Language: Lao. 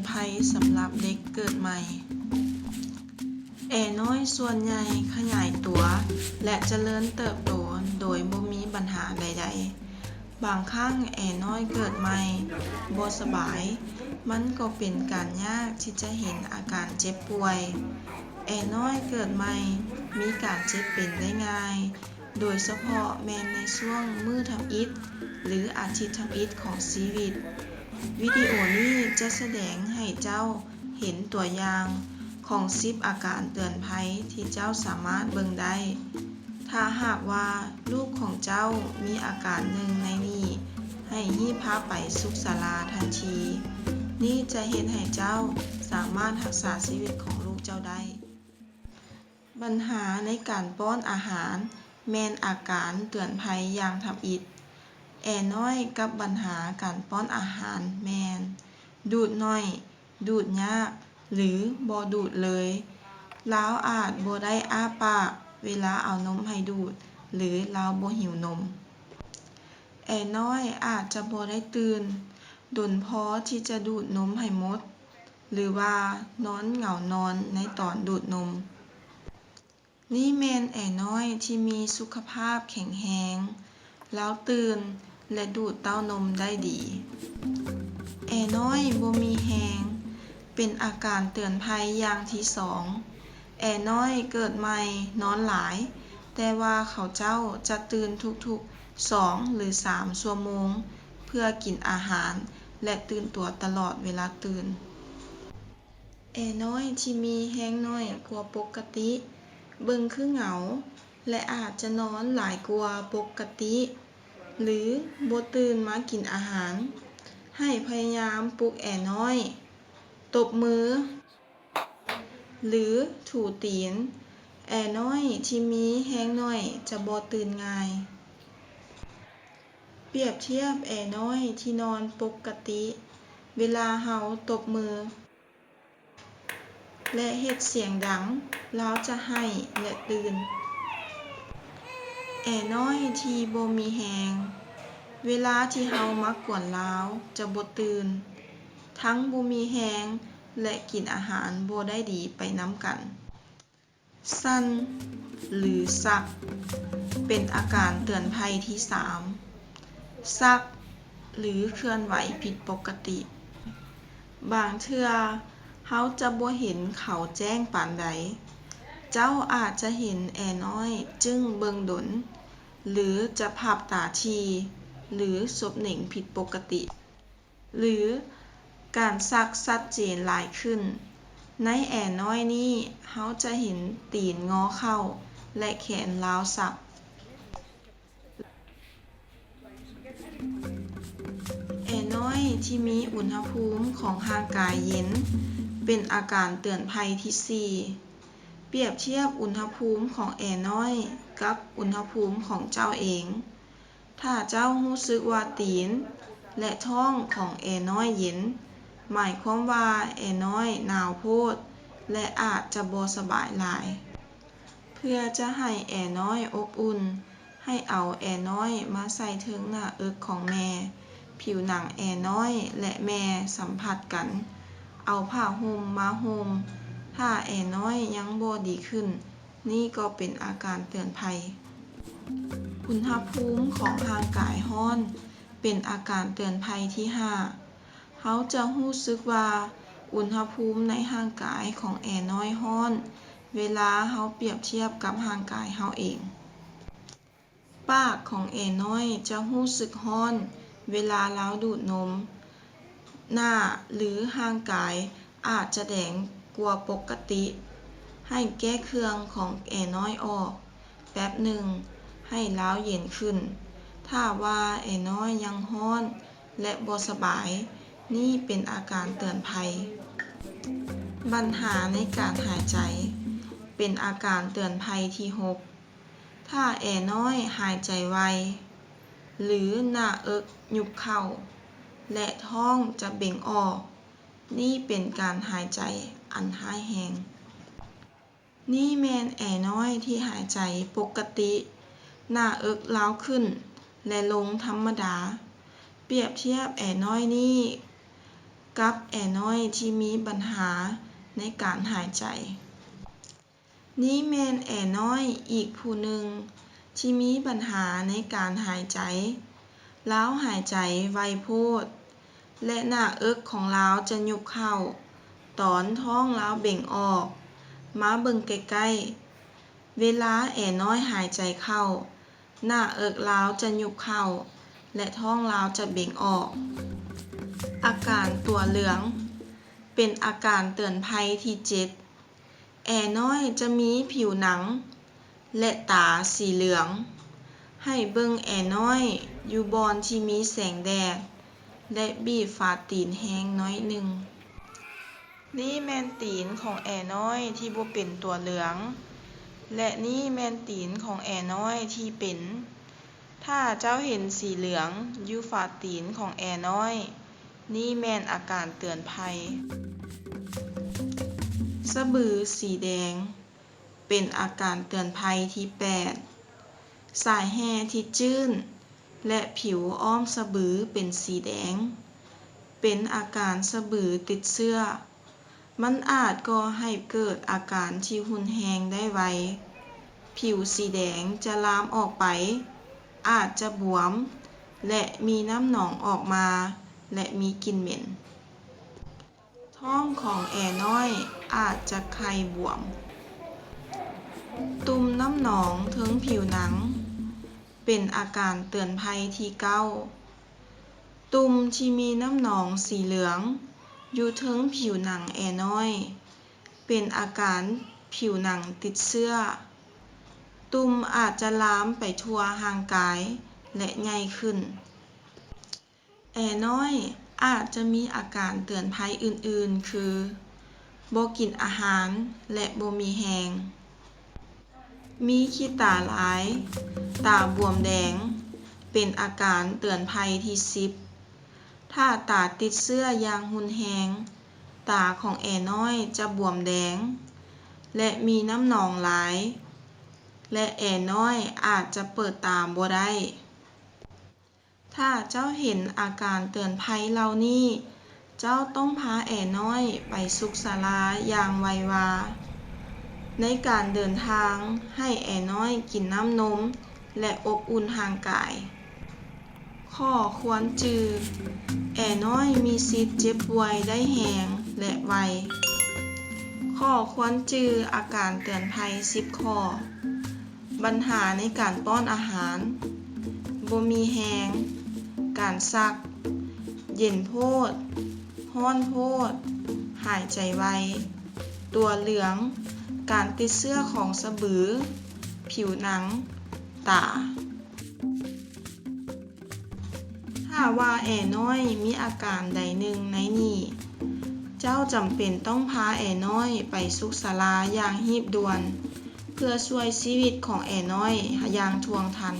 ໄພສຳລັບເດັກເກີດໃໝ່. ແອນ້ອຍສ່ວນໃຫຍ່ຂະຫຍາຍຕົວ ແລະ ຈະເລີນເຕີບໂຕໂດຍບໍ່ມີບັນຫາໃດໆ. ບາງຄັ້ງແອນ້ອຍເກີດໃໝ່ບໍ່ສະບາຍ, ມັນກໍເປັນການຍາກທີ່ຈະເຫັນອາການເຈັບປ່ວຍ. ແອນ້ອຍເກີດໃໝ່ມີການເຈັບເປັນໄດ້ງ່າຍ, ໂດຍສະເພາະແມ່ນໃນຊ່ວງມື້ທຳອິດ ຫຼື ອາທິດທຳອິດຂອງຊີວິດ. ວິດີໂອນີ້ຈະສະແດງໃຫ້ເຈົ້າເຫັນຕົວຢ່າງຂອງສິບອາການເຕືອນໄພທີ່ເຈົ້າສາມາດເບິ່ງໄດ້. ຖ້າຫາກວ່າລູກຂອງເຈົ້າມີອາການໜຶ່ງໃນນີ້, ໃຫ້ຮີບພາໄປສຸກສາລາທັນທີ. ນີ້ຈະເຮັດໃຫ້ເຈົ້າສາມາດຮັກສາຊີວິດຂອງລູກເຈົ້າໄດ້. ບັນຫາໃນການປ້ອນອາຫານແມ່ນອາການເຕືອນໄພຢ່າງທຳອິດ. ແອນ້ອຍກັບບັນຫາການປ້ອນອາຫານແມ່ນ ດູດໜ້ອຍ, ດູດຍາກ ຫຼື ບໍ່ດູດເລີຍ. ລາວອາດບໍ່ໄດ້ອ້າປາກເວລາເອົານົມໃຫ້ດູດ ຫຼື ລາວບໍ່ຫິວນົມ. ແອນ້ອຍອາດຈະບໍ່ໄດ້ຕື່ນດົນພໍທີ່ຈະດູດນົມໃຫ້ໝົດ ຫຼືວ່ານອນເຫງົານອນໃນຕອນດູດນົມ. ນີ້ແມ່ນແອນ້ອຍທີ່ມີສຸຂະພາບແຂງແຮງ, ລາວຕື່ນ ແລະ ດູດເຕົ້ານົມໄດ້ດີ. ແອນ້ອຍບໍ່ມີແຮງ ເປັນອາການເຕືອນໄພຢ່າງທີສອງ. ແອນ້ອຍເກີດໃໝ່ນອນຫຼາຍ, ແຕ່ວ່າເຂົາເຈົ້າຈະຕື່ນທຸກໆສອງຫຼືສາມຊົ່ວໂມງ ເພື່ອກິນອາຫານ ແລະ ຕື່ນຕົວຕະຫຼອດເວລາຕື່ນ. ແອນ້ອຍທີ່ມີແຮງໜ້ອຍກວ່າປົກກະຕິ, ເບິ່ງຄືເຫງົາ ແລະ ອາດຈະນອນຫຼາຍກວ່າປົກກະຕິ ຫຼື ບໍ່ຕື່ນມາກິນອາຫານ. ໃຫ້ພະຍາຍາມປຸກແອນ້ອຍ, ຕົບມື ຫຼື ຖູຕີນ. ແອນ້ອຍທີ່ມີແຮງໜ້ອຍຈະບໍ່ຕື່ນງ່າຍ. ປຽບທຽບແອນ້ອຍທີ່ນອນປົກກະຕິ, ເວລາເຮົາຕົບມື ແລະ ເຮັດສຽງດັງ, ລາວຈະໄຫ້ ແລະ ຕື່ນ. ແອນ້ອຍທີ່ບໍ່ມີແຮງ, ເວລາທີ່ເຮົາມາກວນລາວຈະບໍ່ຕື່ນ, ທັງບໍ່ມີແຮງ ແລະ ກິນອາຫານບໍ່ໄດ້ດີໄປນຳກັນ. ສັ່ນ ຫຼື ຊັກ ເປັນອາການເຕືອນໄພທີສາມ. ຊັກ ຫຼື ເຄື່ອນໄຫວຜິດປົກກະຕິ. ບາງເທື່ອເຮົາຈະບໍ່ເຫັນເຂົາແຈ້ງປານໃດ. ເຈົ້າອາດຈະເຫັນແອນ້ອຍຈຶ້ງເບິ່ງດົນ ຫຼື ຈະພັບຕາຖີ່ ຫຼື ສົບເໜັງຜິດປົກກະຕິ. ຫຼື ການຊັກຊັດເຈນຫຼາຍຂຶ້ນ. ໃນແອນ້ອຍນີ້, ເຮົາຈະເຫັນຕີນງໍເຂົ້າ ແລະ ແຂນລາວຊັກ. ແອນ້ອຍທີ່ມີອຸນຫະພູມຂອງຮ່າງກາຍເຢັນ ເປັນອາການເຕືອນໄພທີສີ່. ປຽບທຽບອຸນຫະພູມຂອງແອນ້ອຍກັບອຸນຫະພູມຂອງເຈົ້າເອງ. ຖ້າເຈົ້າຮູ້ສຶກວ່າຕີນ ແລະ ທ້ອງຂອງແອນ້ອຍເຢັນ, ໝາຍຄວາມວ່າແອນ້ອຍໜາວໂພດ ແລະ ອາດຈະບໍ່ສະບາຍຫຼາຍ. ເພື່ອຈະໃຫ້ແອນ້ອຍອົບອຸ່ນ, ໃຫ້ເອົາແອນ້ອຍມາໃສ່ເທິງໜ້າເອິກຂອງແມ່. ຜິວໜັງແອນ້ອຍ ແລະ ແມ່ສຳຜັດກັນ. ເອົາຜ້າຫົ່ມມາຫົ່ມ. ຖ້າແອນ້ອຍຍັງບໍ່ດີຂຶ້ນ, ນີ້ກໍເປັນອາການເຕືອນໄພ. ອຸນຫະພູມຂອງຮ່າງກາຍຮ້ອນ ເປັນອາການເຕືອນໄພທີຫ້າ. ເຮົາຈະຮູ້ສຶກວ່າອຸນຫະພູມໃນຮ່າງກາຍຂອງແອນ້ອຍຮ້ອນ ເວລາເຮົາປຽບທຽບກັບຮ່າງກາຍເຮົາເອງ. ປາກຂອງແອນ້ອຍຈະຮູ້ສຶກຮ້ອນເວລາລາວດູດນົມ. ໜ້າ ຫຼື ຮ່າງກາຍອາດຈະແດງກວ່າປົກກະຕິ. ໃຫ້ແກ້ເຄື່ອງຂອງແອນ້ອຍອອກແປັບໜຶ່ງ, ໃຫ້ລາວເຢັນຂຶ້ນ. ຖ້າວ່າແອນ້ອຍຍັງຮ້ອນ ແລະ ບໍ່ສະບາຍ, ນີ້ເປັນອາການເຕືອນໄພ. ບັນຫາໃນການຫາຍໃຈ ເປັນອາການເຕືອນໄພທີຫົກ. ຖ້າແອນ້ອຍຫາຍໃຈໄວ ຫຼື ໜ້າເອິກຍຸບເຂົ້າ ແລະ ທ້ອງຈະເບັງອອກ, ນີ້ເປັນການຫາຍໃຈອັນຮ້າຍແຮງ. ນີ້ແມ່ນແອນ້ອຍທີ່ຫາຍໃຈປົກກະຕິ, ໜ້າເອິກລາວຂຶ້ນ ແລະ ລົງທຳມະດາ. ປຽບທຽບແອນ້ອຍນີ້ ກັບແອນ້ອຍທີ່ມີບັນຫາໃນການຫາຍໃຈ. ນີ້ແມ່ນແອນ້ອຍອີກຜູ້ໜຶ່ງທີ່ມີບັນຫາໃນການຫາຍໃຈ. ລາວຫາຍໃຈໄວໂພດ ແລະ ໜ້າເອິກຂອງລາວຈະຍຸບເຂົ້າຕອນທ້ອງລາວເບັງອອກ. ມາເບິ່ງໃກ້ໆ. ເວລາແອນ້ອຍຫາຍໃຈເຂົ້າ, ໜ້າເອິກລາວຈະຍຸບເຂົ້າ ແລະ ທ້ອງລາວຈະເບັງອອກ. ອາການຕົວເຫຼືອງ ເປັນອາການເຕືອນໄພທີເຈັດ. ແອນ້ອຍຈະມີຜິວໜັງ ແລະ ຕາສີເຫຼືອງ. ໃຫ້ເບິ່ງແອນ້ອຍຢູ່ບ່ອນທີ່ມີແສງແດດ ແລະ ບີບຝາຕີນແຮງໜ້ອຍໜຶ່ງ. ນີ້ແມ່ນຕີນຂອງແອນ້ອຍທີ່ບໍ່ເປັນຕົວເຫຼືອງ ແລະ ນີ້ແມ່ນຕີນຂອງແອນ້ອຍທີ່ເປັນ. ຖ້າເຈົ້າເຫັນສີເຫຼືອງຢູ່ຝາຕີນຂອງແອນ້ອຍ, ນີ້ແມ່ນອາການເຕືອນໄພ. ສະບືສີແດງ ເປັນອາການເຕືອນໄພທີແປດ. ສາຍແຮ່ທີ່ຈືນ ແລະ ຜິວອ້ອມສະບືເປັນສີແດງ ເປັນອາການສະບືຕິດເຊື້ອ. ມັນອາດກໍ່ໃຫ້ເກີດອາການທີ່ຮຸນແຮງໄດ້ໄວ. ຜິວສີແດງຈະລາມອອກໄປ, ອາດຈະບວມ ແລະ ມີນ້ຳໜອງອອກມາ ແລະ ມີກິ່ນເໝັນ. ທ້ອງຂອງແອນ້ອຍອາດຈະໄຂ່ບວມ. ຕຸ່ມນ້ຳໜອງເທິງຜິວໜັງ ເປັນອາການເຕືອນໄພທີເກົ້າ. ຕຸ່ມທີ່ມີນ້ຳໜອງສີເຫຼືອງຢູ່ເທິງຜິວໜັງແອນ້ອຍ ເປັນອາການຜິວໜັງຕິດເຊື້ອ. ຕຸ່ມອາດຈະລາມໄປທົ່ວຮ່າງກາຍ ແລະ ໃຫຍ່ຂຶ້ນ. ແອນ້ອຍອາດຈະມີອາການເຕືອນໄພອື່ນໆ ຄື ບໍ່ກິນອາຫານ ແລະ ບໍ່ມີແຮງ. ມີຂີ້ຕາຫຼາຍ, ຕາບວມແດງ ເປັນອາການເຕືອນໄພທີສິບ. ຖ້າຕາຕິດເຊື້ອຢ່າງຮຸນແຮງ, ຕາຂອງແອນ້ອຍຈະບວມແດງ ແລະ ມີນ້ຳໜອງຫຼາຍ ແລະ ແອນ້ອຍອາດຈະເປີດຕາບໍ່ໄດ້. ຖ້າເຈົ້າເຫັນອາການເຕືອນໄພເຫຼົ່ານີ້, ເຈົ້າຕ້ອງພາແອນ້ອຍໄປສຸກສາລາຢ່າງໄວວາ. ໃນການເດີນທາງ, ໃຫ້ແອນ້ອຍກິນນ້ຳນົມ ແລະ ອົບອຸ່ນຮ່າງກາຍ. ຂໍ້ຄວນຈື່, ແອນ້ອຍມີສິດເຈັບປ່ວຍໄດ້ແຮງ ແລະ ໄວ. ຂໍ້ຄວນຈື່ອາການເຕືອນໄພສິບຂໍ້. ບັນຫາໃນການປ້ອນອາຫານ, ບໍ່ມີແຮງ, ການຊັກ, ເຢັນໂພດ, ຮ້ອນໂພດ, ຫາຍໃຈໄວ, ຕົວເຫຼືອງ, ການຕິດເຊື້ອຂອງສະບື, ຜິວໜັງ, ຕາ. ຖ້າວ່າແອນ້ອຍມີອາການໃດໜຶ່ງໃນນີ້, ເຈົ້າຈຳເປັນຕ້ອງພາແອນ້ອຍໄປສຸກສາລາຢ່າງຮີບດ່ວນ ເພື່ອຊ່ວຍຊີວິດຂອງແອນ້ອຍຢ່າງທ່ວງທັນ.